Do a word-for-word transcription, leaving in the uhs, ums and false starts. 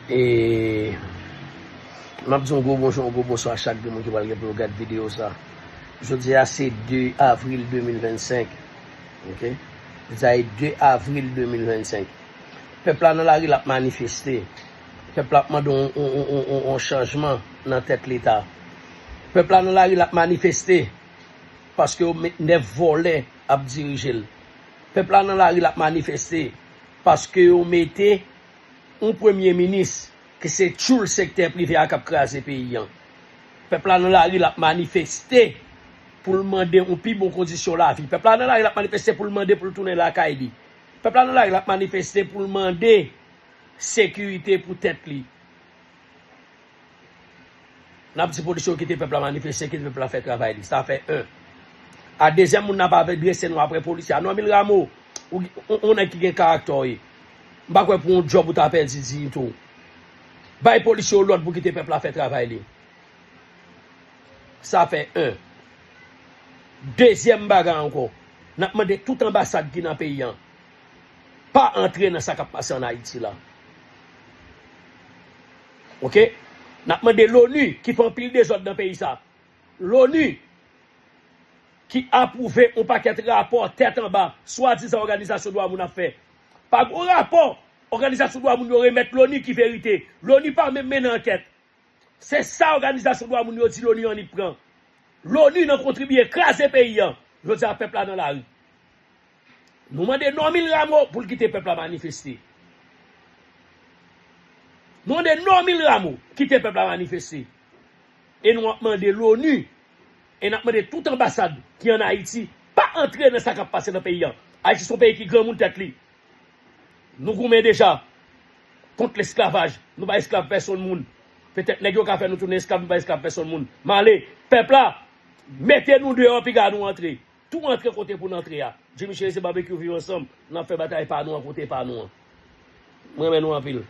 E m ap di yon gwo bonjou, yon gwo bonswa a chak grenn moun ki pral gen pou yo gad videyo sa. Jodi a se de avril de mil vennsenk. Ok? Jodi a e de avril de mil vennsenk. Pèp la nan lari, l ap manifeste. Pèp la ap mande yon, yon, yon, yon, yon chanjman nan tèt Leta. Pèp la nan lari, l ap manifeste paske yo met nèf vòlè ap dirije l. Pèp la nan lari, l ap manifeste paske yo mete yon premye minis ki se tchoul sektè prive a k ap kraze peyi an. Pèp la nan lari, l ap manifeste pou l mande yon pi bon kondisyon lavi. Pèp la nan lari, l ap manifeste pou l mande pou l tounen lakay li. Pèp la nan lari, l ap manifeste pou l mande sekirite pou tèt li. N ap di polis yo kite pèp la manifeste, kite pèp la fè travay li. Sa fè en. A dezyèm moun n ap adrese nou apre polisye a. Normil Rameau, ou, ou, ou nèg ki gen karaktè w ye. M pa kwè pou yon djòb ou ta pèdi diyite w. Bay polisye yo lòd pou kite pèp la fè travay li. Sa fè en. Dezyèm bagay ankò, n ap mande tout anbasad ki nan peyi an pa antre nan sa k ap pase ann Ayiti la. Ok? N ap mande Loni ki fè anpil dezòd nan peyi sa. Loni ki apwouve yon pakèt rapò tèt anba, swadizan òganizasyon dwa moun ap fè. Pa gen rapò òganizasyon dwa moun yo remèt Loni ki verite. Loni pa menm mennen ankèt. Se sa òganizasyon dwa moun yo di Loni annik pran. Loni nan kontribiye kraze peyi an. Jodi a pèp la nan lari. Nou mande Normil Rameau pou l kite pèp la manifeste. Nou mande Normil Rameau kite pèp la manifeste. E nou ap mande Loni, e n ap mande tout anbasad ki ann Ayiti pa antre nan sa k ap pase nan peyi an. Ayiti se yon peyi ki granmoun tèt li. Nou goumen deja kont lesklavaj. Nou pa esklav pèsonn moun. Petèt nèg yo ka fè nou tounen esklav, nou pa esklav pèsonn moun. M ale, pèp la, mete nou deyò, piga nou antre. Tou antre kote pou n antre a. Jimmy Chérizier Barbecue viv ansanm, n ap fè batay pa nou an kote pa nou an. M renmen nou anpil.